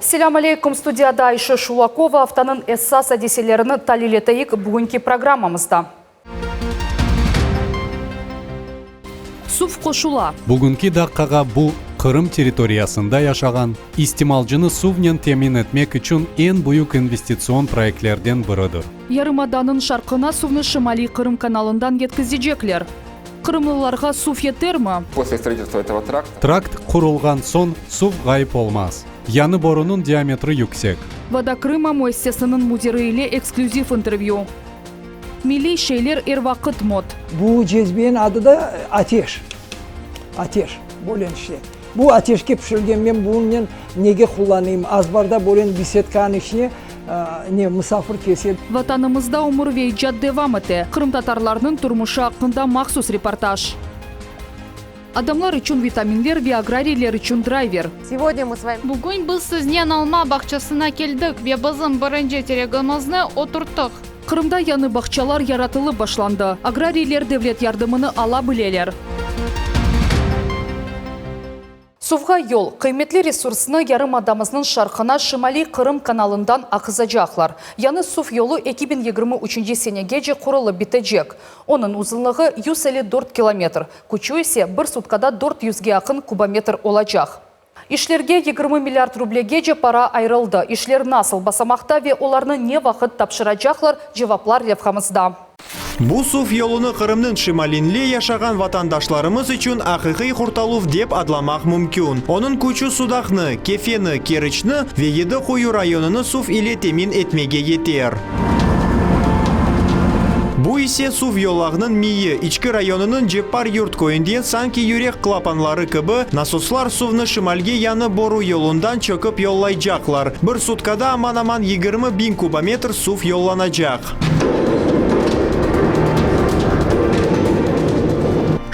Selâm aleyküm, studiyada Ayşe Şulakova, aftanıñ esas adiselerini talil eteyik bugünki programmamızda. Suv qoşula. Bugünki daqqağa bu, Qırım territoriyasında yaşağan istimalcını suvnen temin etmek içün eñ büyük investitsion proyektlerden biridir. Yarımadanıñ şarqına suvnı Şimaliy Qırım kanalından yetkizecekler. Qırımlılarğa suv yetermi? После stроительства этого тракта. Trakt qurulğan soñ suv ğayıp olmaz. Yañı borunıñ diametri yüksek. Voda Krıma müessisesiniñ müdiri ile eksklüziv intervyü. Milliy şeyler er vaqıt mot. Bu cezbeniñ adı da ateş. Ateş, böyle işte. Bu ateşke pişirilgen, men bunıñnen nege qullanayım? Azbarda böyle besedkanıñ içine ne, musafir kelse. Vatanımızda ömür ve icat devam ete, qırımtatarlarnıñ turmuşı aqqında mahsus reportaj. Adamlar içün vitaminler ve agrariyler içün drayver. Bugün biz siznen alma bağçasına keldik ve bizim birinci teregimizni oturttıq. Qırımda yañı bağçalar yaratılıp başlandı. Agrariyler devlet yardımını ala bileler. Suvğa yol, qıymetli resursnı yarımadamıznıñ şarqına Şimaliy Qırım kanalından aqızacaqlar. Yañı suv yolu 2023 senegece qurulıp bitecek. Onıñ uzunlığı 154 kilometr, küçü ise bir sutkada dört yüzge yaqın kubometr olacaq. İşlerge 20 milliard rublegece para ayırıldı. İşler nasıl basamaqta ve olarnı ne vaqıt tapşıracaqlar, cevaplar levhamızda. Bu suv yolunı Qırımnıñ şimalinle yaşağan vatandaşlarımız içün aqiqiy qurtaluv dep adlamaq mümkün. Onıñ küçü Sudaqnı, Kefeni, Keriçni ve Yedi Quyu rayonını suv ile temin etmege yeter. Bu ise suv yolağınıñ miyi, İçki rayonınıñ Ceppar Yurt köyünden sanki yürek klapanları kibi nasoslar suvnı şimalge yañı boru yolundan çökip yollaycaqlar. Bir sutkada aman-aman 20 biñ kubometr suv yollanacaq.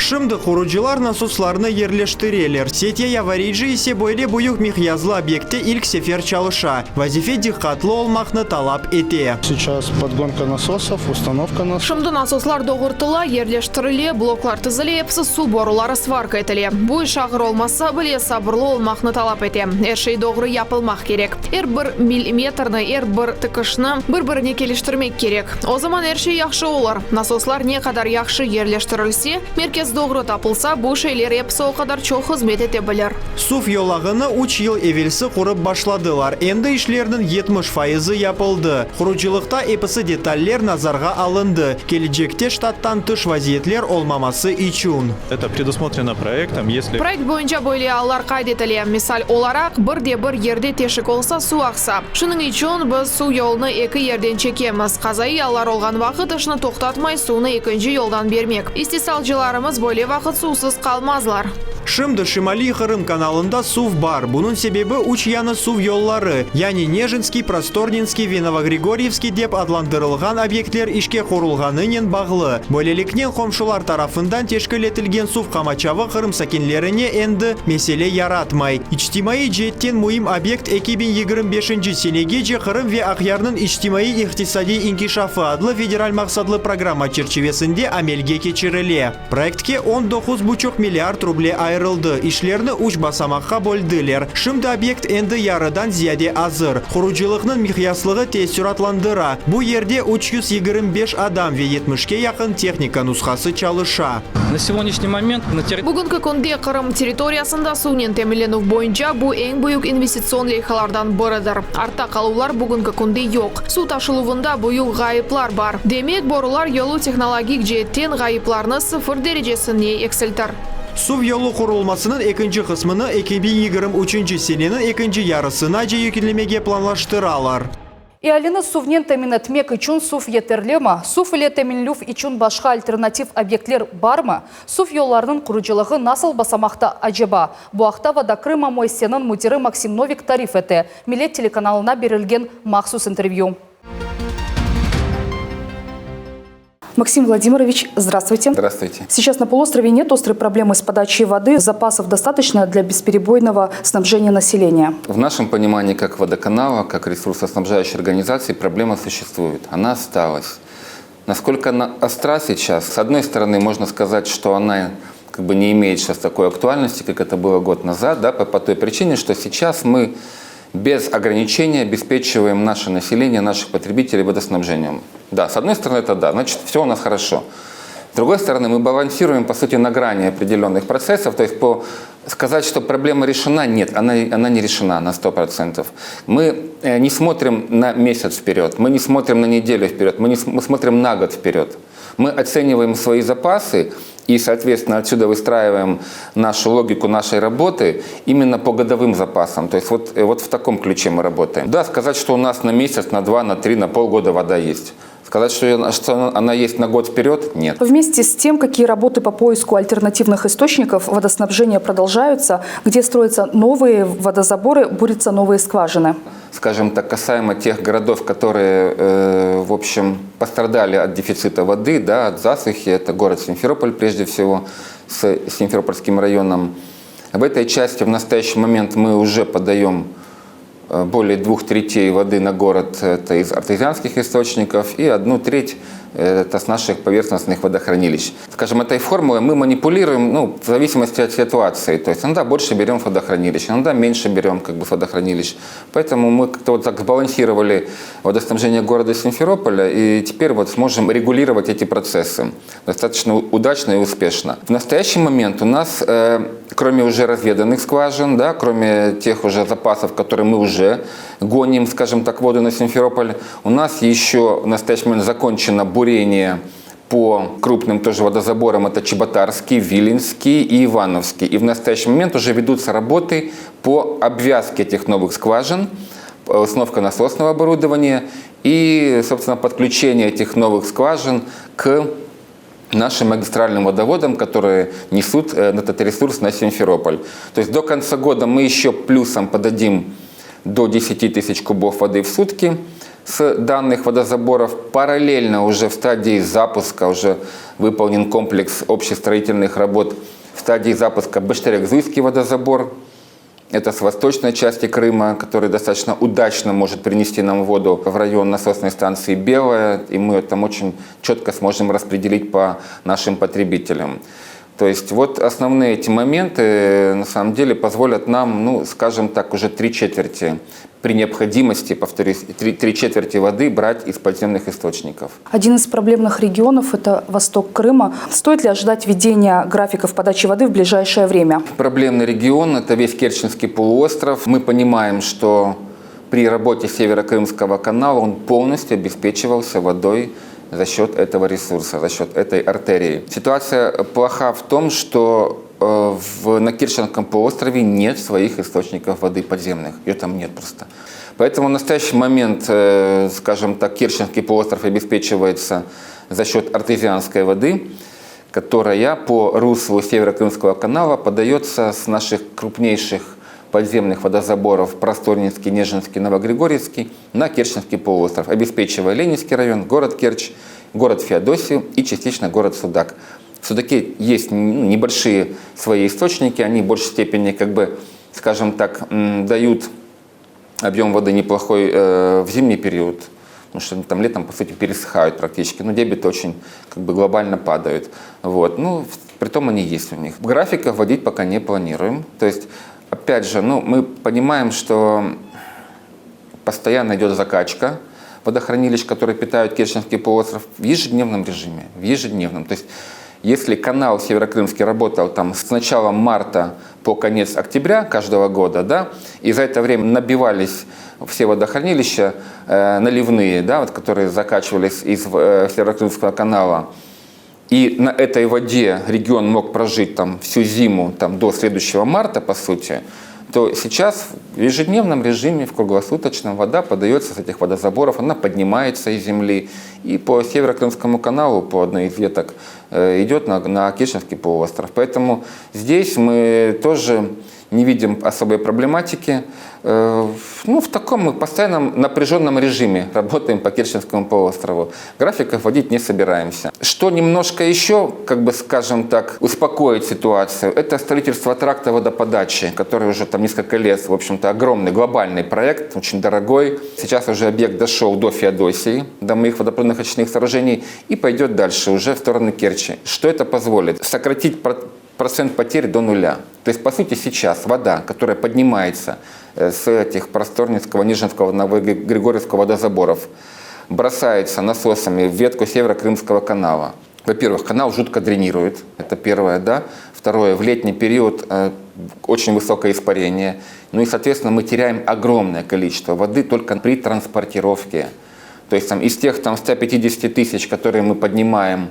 Şimdi qurucılar nasoslarnı yerleştireler, Setya Yavariyci ise böyle büyük miqyaslı obyektte ilk sefer çalışa. Vazife diqqatlı olmaqnı talap ete. Seyças podgonka nasosov, ustanovka nasosov. Şimdi nasoslar doğurtıla, yerleştirile, bloklar tizile, episi suv boruları svarka etile. Bu iş ağır olmasa bile, sabırlı olmaqnı talap ete. Er şey doğru yapılmaq kerek. Er bir millimetrni, er bir tikişni bir-birine keliştirmek kerek. O zaman er şey yahşı olur. Nasoslar ne qadar yahşı yerleştirilse, merkez doğru tapılsa, bu şeyler episi o qadar çoq hızmet ete bilir. Suv yolağını üç yıl evelsi qurıp başladılar. Endi işlerniñ 70 fayızı yapıldı. Qurucılıqta episi detaller nazarğa alındı, kelecekte ştattan tış vaziyetler olmaması içün. Eto predusmotreno proektom, esli. Proekt boyunca böyle allar qayd etile, misal olaraq, bir de bir yerde teşik olsa, suv aqsa. Şunıñ içün biz suv yolunı eki yerden çekemiz, qazaiy allar olğan vaqıt işni toqtatmay suvnı ekinci yoldan bermek. İstisalcılarımız böyle vaqıt suvsız qalmazlar. Şimdi Şimaliy Qırım kanalında suv bar, bunıñ sebebi üç yañı suv yolları, yani Nejinskiy, Prostorninskiy ve Novogrigoryevskiy dep adlandırılğan obyektler işke qurulğanınen bağlı. Böyleliknen, qomşular tarafından teşkil etilgen suv qamaçavı Qırım sakinlerine endi mesele yaratmay. İçtimaiy ceetten müim obyekt 2025 senegece Qırım ve Aqyarnıñ içtimaiy-iqtisadiy inkişafı adlı federal maqsatlı programma çerçivesinde amelge keçirile. Proyektke on doquz buçuq milliard ruble ayırıldı, işlerni üç basamaqqa böldiler. Şimdi obyekt endi yarıdan ziyade azır. Qurucılıqnıñ miqyaslığı teessüratlandıra, bu yerde 325 adam ve yetmişke yaqın tehnika nushası çalışa. Na segodnâşniy moment na terri. Bugünki künde Qırım territoriyasında suvnen teminlenüv boyunca bu eñ büyük investitsion leyhalardan biridir. Artta qaluvlar bugünki künde yoq. Suv taşıluvında büyük ğayıplar bar. Demek, borular yolu tehnologik ceetten ğayıplarnı sıfır derecesine eksiltir. Suv yolu qurulmasınıñ ekinci qısmını 2023 seneniñ ekinci yarısınace yekünlemege planlaştıralar. Ealini suvnen temin etmek içün suv yeterlimi? Suv ile teminlüv içün başqa alternativ obyektler barmı? Suv yollarınıñ qurucılığı nasıl basamaqta aceba? Bu aqta Voda Krıma müessiseniñ müdiri Maksim Novik tarif ete, Millet telekanalına berilgen mahsus intervyü. Максим Владимирович, здравствуйте. Здравствуйте. Сейчас на полуострове нет острой проблемы с подачей воды. Запасов достаточно для бесперебойного снабжения населения? В нашем понимании, как водоканала, как ресурсоснабжающей организации, проблема существует. Она осталась. Насколько она остра сейчас? С одной стороны, можно сказать, что она как бы не имеет сейчас такой актуальности, как это было год назад, да, по, по той причине, что сейчас мы Без ограничения обеспечиваем наше население, наших потребителей водоснабжением. Да, с одной стороны это да, значит все у нас хорошо. С другой стороны, мы балансируем, по сути, на грани определенных процессов. То есть по сказать, что проблема решена, нет, она, она не решена на 100%. Мы э, не смотрим на месяц вперед, мы не смотрим на неделю вперед, мы, не, мы смотрим на год вперед. Мы оцениваем свои запасы и, соответственно, отсюда выстраиваем нашу логику нашей работы именно по годовым запасам. То есть вот, э, вот в таком ключе мы работаем. Да, сказать, что у нас на месяц, на два, на три, на полгода вода есть. Сказать, что, что она есть на год вперед, нет. Вместе с тем, какие работы по поиску альтернативных источников водоснабжения продолжаются, где строятся новые водозаборы, бурятся новые скважины? Скажем так, касаемо тех городов, которые, э, в общем, пострадали от дефицита воды, да, от засухи, это город Симферополь прежде всего с Симферопольским районом. В этой части в настоящий момент мы уже подаем э, более двух третей воды на город это из артезианских источников и одну треть э, это с наших поверхностных водохранилищ. Скажем, этой формулой мы манипулируем ну, в зависимости от ситуации. То есть иногда больше берем водохранилищ, иногда меньше берем как бы, водохранилищ. Поэтому мы как-то вот так сбалансировали водоснабжение города Симферополя и теперь вот сможем регулировать эти процессы достаточно удачно и успешно. В настоящий момент у нас, э, кроме уже разведанных скважин, да, кроме тех уже запасов, которые мы уже гоним, скажем так, воду на Симферополь, у нас еще в настоящий момент закончено бурение по крупным тоже водозаборам, это Чеботарский, Виленский и Ивановский. И в настоящий момент уже ведутся работы по обвязке этих новых скважин, установка насосного оборудования и, собственно, подключение этих новых скважин к нашим магистральным водоводам, которые несут э, этот ресурс на Симферополь. То есть до конца года мы еще плюсом подадим до 10 тысяч кубов воды в сутки с данных водозаборов. Параллельно уже в стадии запуска уже выполнен комплекс общестроительных работ в стадии запуска Баштерек-Зуйский водозабор. Это с восточной части Крыма, который достаточно удачно может принести нам воду в район насосной станции Белая, и мы там очень четко сможем распределить по нашим потребителям. То есть вот основные эти моменты на самом деле позволят нам, ну, скажем так, уже три четверти при необходимости, повторюсь, три, три четверти воды брать из подземных источников. Один из проблемных регионов – это восток Крыма. Стоит ли ожидать введения графиков подачи воды в ближайшее время? Проблемный регион – это весь Керченский полуостров. Мы понимаем, что при работе Северо-Крымского канала он полностью обеспечивался водой за счет этого ресурса, за счет этой артерии. Ситуация плоха в том, что э, в, на Керченском полуострове нет своих источников воды подземных. Ее там нет просто. Поэтому в настоящий момент, э, скажем так, Керченский полуостров обеспечивается за счет артезианской воды, которая по руслу Северо-Крымского канала подается с наших крупнейших подземных водозаборов Просторнинский, Нежинский, Новогригорьевский на Керченский полуостров, обеспечивая Ленинский район, город Керчь, город Феодосию и частично город Судак. В Судаке есть ну, небольшие свои источники, они в большей степени, как бы, скажем так, дают объем воды неплохой э, в зимний период, потому что там летом, по сути, пересыхают практически, но дебиты очень как бы, глобально падают. Вот. Ну, притом они есть у них. Графиков вводить пока не планируем. То есть Опять же, ну, мы понимаем, что постоянно идет закачка водохранилищ, которые питают Керченский полуостров в ежедневном режиме, в ежедневном. То есть если канал Северокрымский работал там с начала марта по конец октября каждого года, да, и за это время набивались все водохранилища э, наливные, да, вот, которые закачивались из э, Северокрымского канала, и на этой воде регион мог прожить там всю зиму там, до следующего марта, по сути, то сейчас в ежедневном режиме, в круглосуточном, вода подается с этих водозаборов, она поднимается из земли. И по Северо-Крымскому каналу, по одной из веток, э, идет на, на Керченский полуостров. Поэтому здесь мы тоже не видим особой проблематики. Э, ну, в таком мы постоянном напряженном режиме работаем по Керченскому полуострову. Графиков вводить не собираемся. Что немножко еще, как бы скажем так, успокоит ситуацию, это строительство тракта водоподачи, который уже там несколько лет, в общем-то, огромный глобальный проект, очень дорогой. Сейчас уже объект дошел до Феодосии, до моих водопроводных очистных сооружений, и пойдет дальше, уже в сторону Керчи. Что это позволит? Сократить Процент потерь до нуля. То есть, по сути, сейчас вода, которая поднимается э, с этих Просторнинского, Нежинского, Новогригорьевского водозаборов, бросается насосами в ветку Северо-Крымского канала. Во-первых, канал жутко дренирует, это первое, да. Второе, в летний период э, очень высокое испарение. Ну и, соответственно, мы теряем огромное количество воды только при транспортировке. То есть там, из тех там, 150 тысяч, которые мы поднимаем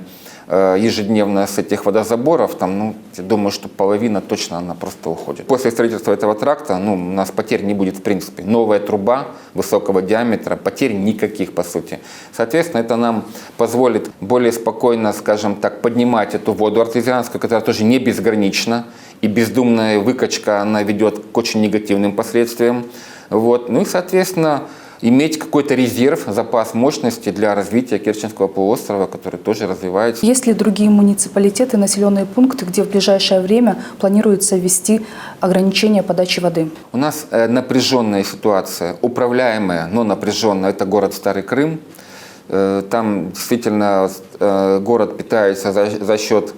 э, ежедневно с этих водозаборов, там, ну, я думаю, что половина точно она просто уходит. После строительства этого тракта ну, у нас потерь не будет в принципе. Новая труба высокого диаметра, потерь никаких по сути. Соответственно, это нам позволит более спокойно, скажем так, поднимать эту воду артезианскую, которая тоже не безгранична. И бездумная выкачка, она ведет к очень негативным последствиям. Вот. Ну и, соответственно, иметь какой-то резерв, запас мощности для развития Керченского полуострова, который тоже развивается. Есть ли другие муниципалитеты, населенные пункты, где в ближайшее время планируется ввести ограничения подачи воды? У нас э, напряженная ситуация, управляемая, но напряженная. Это город Старый Крым. Э, там действительно э, город питается за, за счет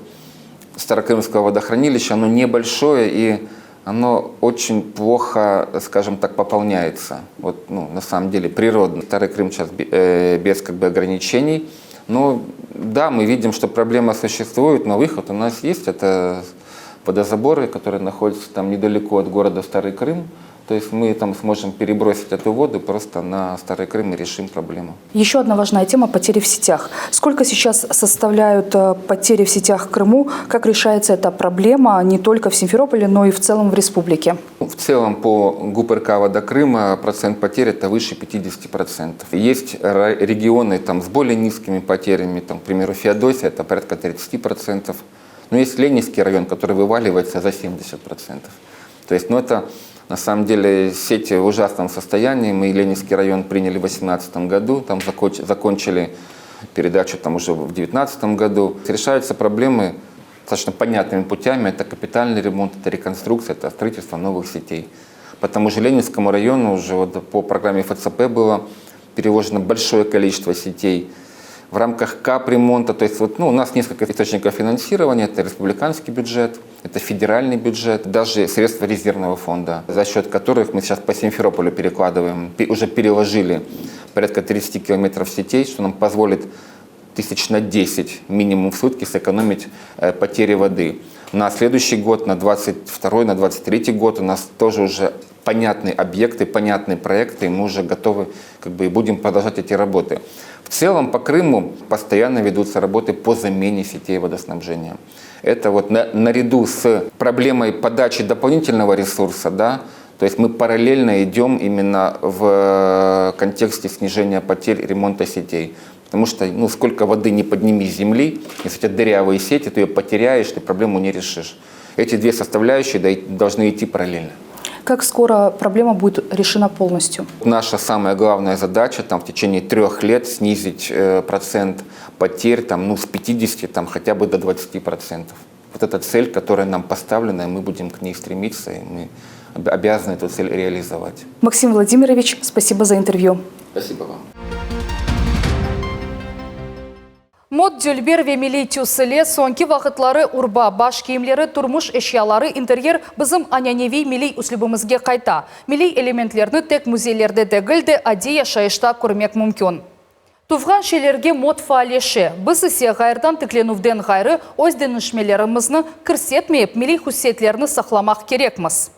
Старокрымского водохранилища. Оно небольшое и оно очень плохо, скажем так, пополняется. Вот, ну, на самом деле, природно. Старый Крым сейчас э, без как бы, ограничений. Но да, мы видим, что проблема существует, но выход у нас есть. Это водозаборы, которые находятся там недалеко от города Старый Крым. То есть мы там сможем перебросить эту воду просто на Старый Крым и решим проблему. Еще одна важная тема – потери в сетях. Сколько сейчас составляют э, потери в сетях в Крыму? Как решается эта проблема не только в Симферополе, но и в целом в республике? В целом по ГУП РК «Вода Крыма» процент потерь это выше 50%. Есть регионы там, с более низкими потерями, там, к примеру, Феодосия это порядка 30%. Но есть Ленинский район, который вываливается за 70%. То есть, ну, это на самом деле сети в ужасном состоянии. Мы Ленинский район приняли в 2018 году, там закончили передачу там уже в 2019 году. Решаются проблемы достаточно понятными путями. Это капитальный ремонт, это реконструкция, это строительство новых сетей. По тому же Ленинскому району уже вот по программе ФЦП было переложено большое количество сетей в рамках капремонта. То есть вот, ну, у нас несколько источников финансирования. Это республиканский бюджет, это федеральный бюджет, даже средства резервного фонда, за счет которых мы сейчас по Симферополю перекладываем, уже переложили порядка 30 километров сетей, что нам позволит тысяч на 10 минимум в сутки сэкономить э, потери воды. На следующий год, на 22 на 23 год у нас тоже уже понятные объекты, понятные проекты, и мы уже готовы как бы, и будем продолжать эти работы. В целом по Крыму постоянно ведутся работы по замене сетей водоснабжения. Это вот на, наряду с проблемой подачи дополнительного ресурса, да, то есть мы параллельно идем именно в контексте снижения потерь ремонта сетей. Потому что ну, сколько воды не подними с земли, если у тебя дырявые сети, ты ее потеряешь, ты проблему не решишь. Эти две составляющие должны идти параллельно. Как скоро проблема будет решена полностью? Наша самая главная задача там, в течение трех лет снизить э, процент потерь там, ну, с 50 там, хотя бы до 20%. Вот это цель, которая нам поставлена, и мы будем к ней стремиться, и мы обязаны эту цель реализовать. Максим Владимирович, спасибо за интервью. Спасибо вам. Mot dülber ve milliy tüs ile soñki vaqıtları urba, baş kiyimleri, turmuş eşyaları, interyer bizim ananeviy milliy üslübimizge qayta. Milliy elementlerni tek müzeylerde degil de, adiy yaşayışta körmek mümkün. Tuvğan şeylerge mot faalleşe. Biz ise ğayrıdan tiklenüvden ğayrı, öz deñişmelerimizni kirsetmeyip, milliy hususiyetlerni saqlamaq kerekmiz.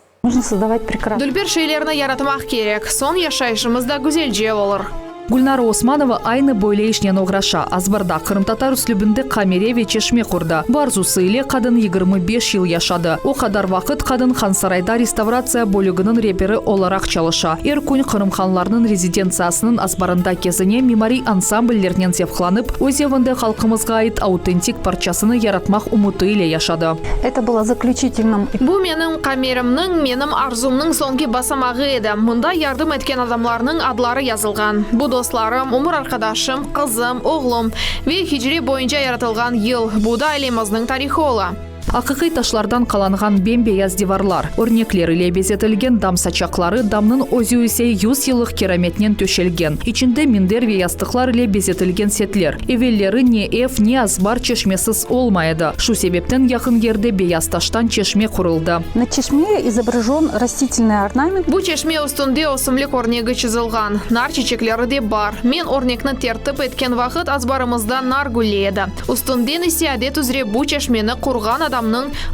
Dülber şeylerni yaratmaq kerek, soñ yaşayışımız da güzelce olur. Gülnara Osmanova aynı böyle işnen oğraşa, azbarda qırımtatar üslübinde qamere ve çeşme qurdı. Bu arzusı ile qadın 25 yıl yaşadı. O qadar vaqıt qadın Hansarayda restavratsiya bölüginiñ reberi olaraq çalışa. Er kün Qırım hanlarınıñ rezidentsiyasınıñ azbarında kezine, mimariy ansambllernen zevqlanıp, öz evinde halqımızğa ait autentik parçasını yaratmaq ümüti ile yaşadı. Это было заключительным. Bu menim qamerimniñ, menim arzumnıñ soñki basamağı edi. Mında yardım etken adamlarnıñ adları yazılğan. Bu dostlarım, ömür arqadaşım, qızım, oğlum. Ve hicri boyunca yaratılğan yıl. Bu da ailemizniñ tarihı ola. Aqiqiy taşlardan qalanğan bem-beyaz divarlar, örnekler ile bezetilgen dam saçaqları, damnıñ özü ise yüz yıllıq kirametnen töşelgen, içinde minder ve yastıqlar ile bezetilgen setler. Evelleri ne ev, ne azbar çeşmesiz olmay edi. Şu sebepten yaqın yerde beyaz taştan çeşme quruldı. Na çeşme izobrajen rastitelnıy ornament. Bu çeşme üstünde ösümlik örnegi çizilğan. Nar çiçekleri de bar. Men örnekni tertip etken vaqıt azbarımızda nar gülley edi. Üstünden ise adet üzre bu çeşmeni qurğan adamnıñ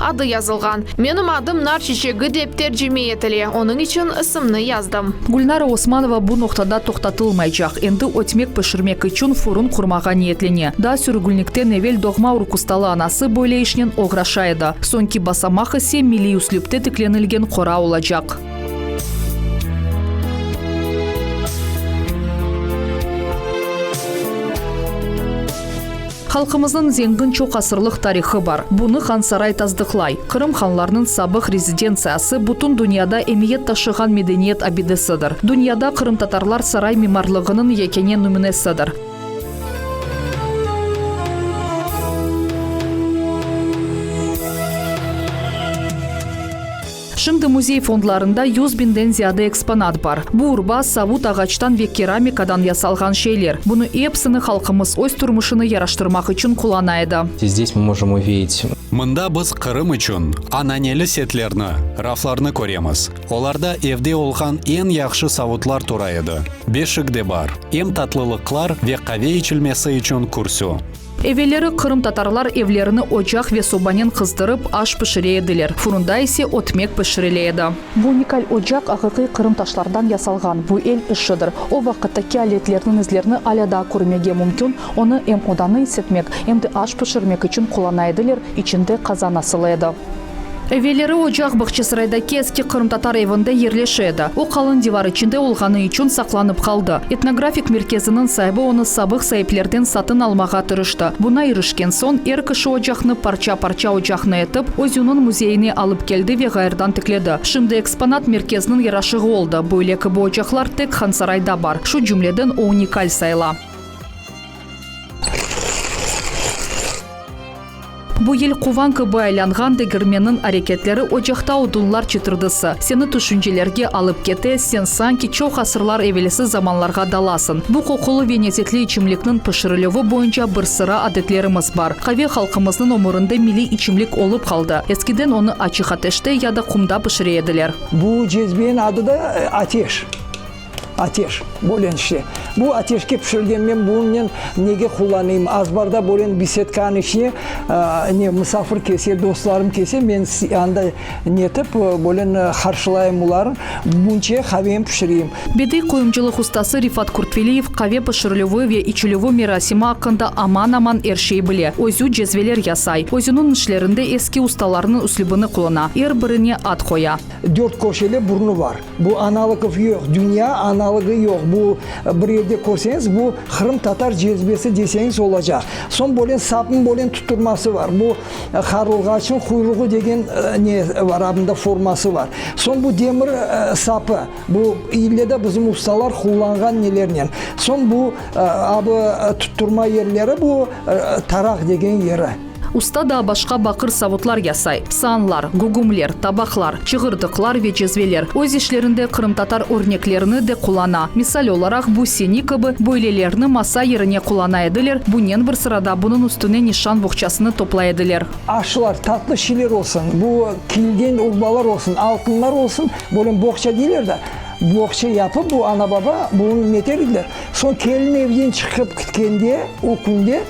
adı yazılğan. Menim adım nar çiçegi dep tercime etile, onıñ içün isimni yazdım. Gülnara Osmanova bu noqtada toqtatılmaycaq, endi ötmek pişirmek içün furun qurmağa niyetlene. Daa sürgünlikten evel doğma urkustalı anası böyle işnen oğraşa edi. Soñki basamaq ise milliy üslüpte tiklenilgen qora olacaq. Halqımıznıñ zengin çoq asırlıq tarihı bar. Bunı Hansaray tasdıqlay. Qırım hanlarınıñ sabıq rezidentsiyası bütün dünyada emiyet taşığan medeniyet abidesidir. Dünyada qırımtatarlar saray mimarlığınıñ yekâne nümünesidir. Şimdi müzey fondlarında 100 biñden ziyade eksponat bar. Bu urba, savut, ağaçtan ve keramikadan yasalğan şeyler. Bunı episini halqımız öz turmuşını yaraştırmaq içün qullana edi. Здесь мы можем увидеть Mında biz Qırım içün ananeli setlerni, raflarnı köremiz. Olarda evde olğan eñ yahşı savutlar tura edi. Beşik de bar, em tatlılıqlar ve qave içilmesi içün kürsü. Evelleri qırımtatarlar evlerini ocaq ve sobanen qızdırıp aş pişire ediler, furunda ise ötmek pişirile edi. Bu unikal ocaq aqiqiy qırım taşlardan yasalğan, bu el işidir. O vaqıttaki aletlerniñ izlerini alâ daa körmege mümkün, onı em odanı isitmek, em de aş pişirmek içün qullana ediler, içinde qazan asılı edi. Evelleri ocaq Bağçasaraydaki eski qırımtatar evinde yerleşe edi. O qalın divar içinde olğanı içün saqlanıp qaldı. Etnografik merkeziniñ saibi onı sabıq saiplerden satın almağa tırıştı. Buna irişken soñ, er kişi ocaqnı parça-parça ocaqnı etip, özüniñ müzeyine alıp keldi ve ğayrıdan tikledi. Şimdi eksponat merkezniñ yaraşığı oldı. Böyle kibi ocaqlar tek Hansarayda bar, şu cümleden o unikal sayıla. Bu yelquvan kibi aylanğan degirmenniñ areketleri ocaqta odunlar çıtırdısı seni tüşüncelerge alıp kete, sen sanki çoq asırlar evelsi zamanlarğa dalasıñ. Bu qoqulı ve nezetli içimlikniñ pişirilüvi boyunca bir sıra adetlerimiz bar. Qave halqımıznıñ ömürinde milliy içimlik olıp qaldı. Eskiden onı açıq ateşte ya da qumda pişire ediler. Bu cezbeniñ adı da ateş. Ateş, bölen işte. Bu ateşke pişirgen men bunıñnen nege qullanayım? Azbarda bölen besedkanıñ içine ne musafir kelse, dostlarım kelse, men anda netip, bölen qarşılayım olarnı, bunca qavem pişireyim. Bediy qoyumcılıq ustası Rifat Kurtveliyev qave pişirilüvi ve içilüvi merasimi aqqında aman-aman er şey bile. Özü cezveler yasay. Özüniñ işlerinde eski ustalarnıñ üslübini qullana, er birine ad qoya. Dört köşeli burnu bar. Bu analogov yoq, dünya analogı yoq. Bu bir yerde körseñiz, bu qırımtatar cezbesi deseñiz olacaq. Soñ böyle sapnıñ böyle tutturması bar. Bu qarılğaçnıñ quyruğı degen ne bar, abında forması bar. Soñ bu demir sapı, bu ille de bizim ustalar qullanğan nelernen. Soñ bu abı tutturma yerleri, bu taraq degen yeri. Usta daa başqa baqır savutlar yasay, saanlar, gügümler, tabaqlar, çığırdıqlar ve cezveler. Öz işlerinde qırımtatar örneklerini de qullana. Misal olaraq, bu seni kibi böylelerni masa yerine qullana ediler, bunen bir sırada bunıñ üstüne nişan boğçasını toplay ediler. Aşlar, tatlı şeyler olsun, bu kiyilgen urbalar olsun, altınlar olsun, böyle boğça deyler de, boğça yapıp bu ana-baba bunı neter ediler. Soñ kelin evden çıqıp kitkende, o künde,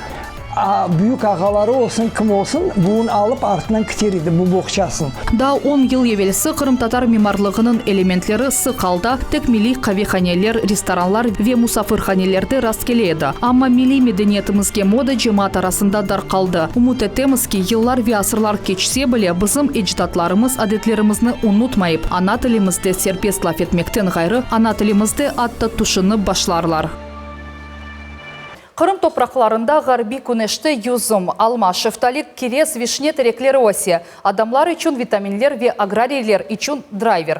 Büyük ağaları olsun, kim olsun, buın alıp artınan kiter edi, bu boğçasın. Daa on yıl evelsi qırımtatar mimarlığınıñ elementleri sıq alda tek milliy qavehaneler, restoranlar ve musafirhanelerde rastkele edi. Amma milliy medeniyetimizge moda cemaat arasında darqaldı. Ümüt etemiz ki, yıllar ve asırlar keçse bile, bizim ecdatlarımız adetlerimizni unutmayıp, ana tilimizde serbest laf etmekten ğayrı, ana tilimizde atta tüşünip başlarlar. Qırım topraqlarında ğarbiy küneşte yüzüm, alma, şeftali, kirez, vişne terekleri öse. Adamlar içün vitaminler ve agrariyler içün drayver.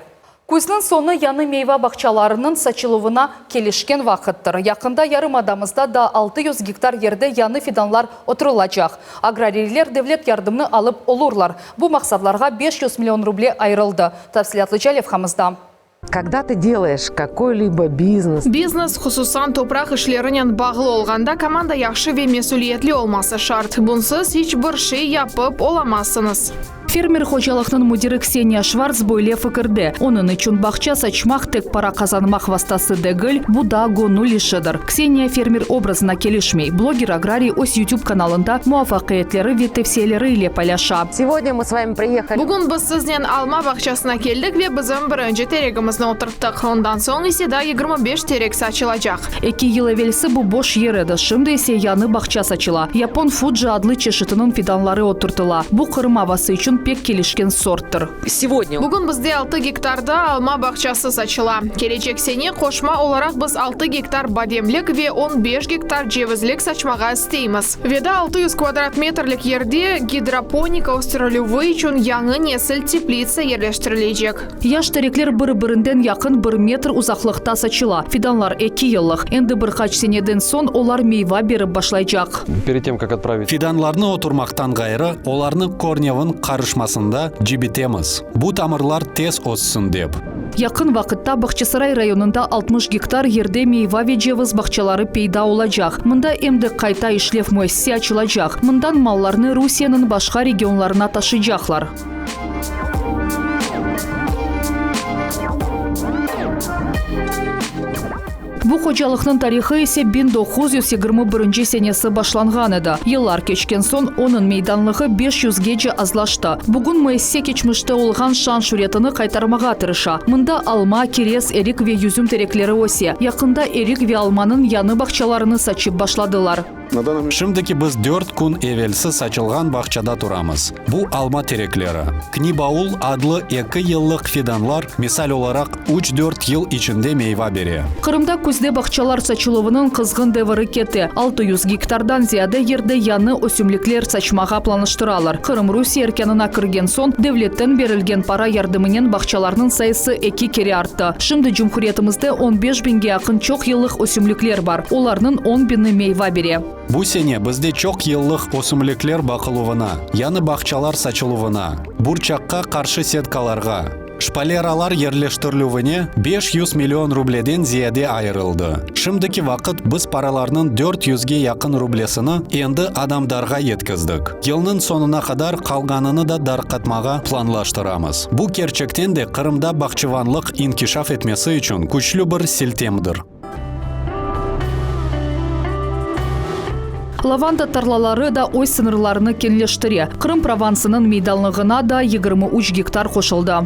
Küzniñ soñu yañı meyva bağçalarınıñ saçıluvına kelişken vaqıttır. Yaqında yarımadamızda daa 600 gektar yerde yañı fidanlar oturılacaq. Agrariyler devlet yardımnı alıp olurlar. Bu maqsadlarğa 500 million ruble ayırıldı. Tafsilâtlıca levhamızda. Kogda tı delaeş kakoy-libo biznes. Biznes, hususan topraq işlerinen bağlı olğanda, komanda yahşı ve mesüliyetli olması şart. Bunsız iç bir şey yapıp olamazsıñız. Fermer hocalıqnıñ müdiri Kseniya Şvarts böyle fikirde, onıñ içün bağça saçmaq tek para qazanmaq vastası degil, bu da göñül işidir. Kseniya fermer obrazına kelişmey. Bloger-agrariy öz YouTube kanalında muvafaqiyetleri ve tevsiyeleri ile paylaşa. Segodnâ mı s vami priyehali. Bugün biz siznen alma bağçasına keldik ve bizim birinci teregimizni oturttıq. Ondan soñ ise daa 25 terek saçılacaq. Eki yıl evelsi bu boş yer edi, şimdi ise yañı bağça saçıla. Yapon Fuji adlı çeşitiniñ fidanları oturtıla. Bu, Qırım avası içün pek kelişken sorttır. Segodnâ. Bugün bizde altı gektarda alma bağçası saçıla. Kelecek sene qoşma olaraq biz altı gektar bademlik ve on beş gektar cevizlik saçmağa isteymiz. Ve daa 600 kvadrat metrlik yerde gidroponika östürilüvi içün yañı nesil teplitsa yerleştirilecek. Yaş terekler bir-birinden yaqın bir metr uzaqlıqta saçıla. Fidanlar eki yıllıq. Endi bir qaç seneden soñ olar meyva berip başlaycaq. Pered tem, kak otpravit. Fidanlarnı oturmaqtan ğayrı, olarnı kornevin qarışmasında cibitemiz, bu tamırlar tez össün dep. Yaqın vaqıtta Bağçasaray rayonında 60 gektar yerde meyva ve ceviz bağçaları peyda olacaq. Mında em de qayta işlev müessise açılacaq. Mından mallarnı Rusiyeniñ başqa regionlarına taşıycaqlar. Bu hocalıqnıñ tarihı ise 1921 senesi başlanğan edi. Yıllar keçken soñ onıñ meydanlığı beş yüzgece azlaştı. Bugün müessise keçmişte olğan şan-şüretini qaytarmağa tırışa. Mında alma, kirez, erik ve yüzüm terekleri öse. Yaqında erik ve almanıñ yañı bağçalarını saçıp başladılar. Şimdiki biz dört kün evelsi saçılğan bağçada turamız. Bu alma terekleri. Knibaul adlı eki yıllıq fidanlar, misal olaraq, üç-dört yıl içinde meyva bere. Qırımda küzde bağçalar saçıluvınıñ qızğın deviri kete. 600 gektardan ziyade yerde yañı ösümlikler saçmağa planlaştıralar. Qırım Rusiye erkânına kirgen soñ, devletten berilgen para yardımınen bağçalarnıñ sayısı eki kere arttı. Şimdi cumhuriyetimizde on beş biñge yaqın çoq yıllıq ösümlikler bar, olarnıñ on biñi meyva bere. Bu sene bizde çoq yıllıq ösümlikler baqıluvına, yañı bağçalar saçıluvına, burçaqqa qarşı setkalarğa, şpaleralar yerleştirilüvine 500 million rubleden ziyade ayırıldı. Şimdiki vaqıt biz paralarnıñ dört yüzge yaqın rublesini endi adamdarğa yetkizdik. Yılnıñ soñuna qadar qalğanını da darqatmağa planlaştıramız. Bu kerçekten de Qırımda bağçıvanlıq inkişaf etmesi içün küçlü bir siltemdir. Lavanda tarlaları da öz sıñırlarını keñleştire. Qırım Provansınıñ meydanlığına da 23 gektar qoşuldı.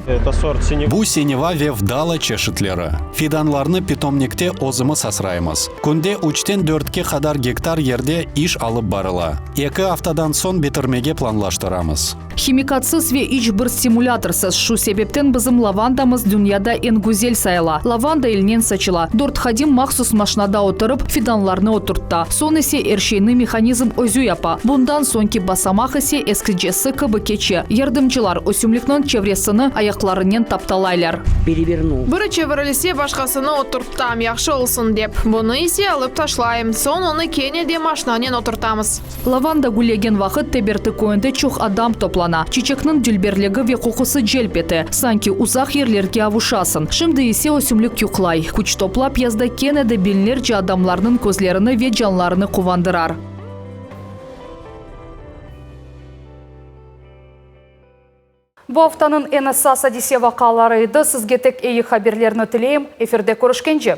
Bu Seneva ve Vdala çeşitleri. Fidanlarnı pitomnikte özümiz asraymız. Künde üçten dörtke qadar gektar yerde iş alıp barıla. Eki aftadan soñ bitirmege planlaştıramız. Himikatsız ve iç bir stimulâtorsız, şu sebepten bizim lavandamız dünyada eñ güzel sayıla. Lavanda elnen saçıla. Dört hadim mahsus maşnada oturıp, fidanlarnı oturtta. Soñ ise er şeyni mehanizm özü yapa. Bundan soñki basamaq ise eskicesi kibi keçe, yardımcılar ösümlikniñ çevresini ayaqlarınen taptalaylar. Biri çevirilse, başqasını oturttam, yahşı olsun dep. Bunı ise alıp taşlayım. Soñ onı kene de maşnanen oturtamız. Lavanda güllegen vaqıt Teberti köyünde çoq adam toplana. Çiçekniñ dülberligi ve qoqusı celp ete, sanki uzaq yerlerge avuşasıñ. Şimdi ise ösümlik yuqlay, küç toplap yazda kene de biñlerce adamlarnıñ közlerini ve canlarını quvandırar. Bu aftanıñ eñ esas adise-vaqiaları edi. Sizge tek eyi haberlerni tileyim. Efirde körüşkence!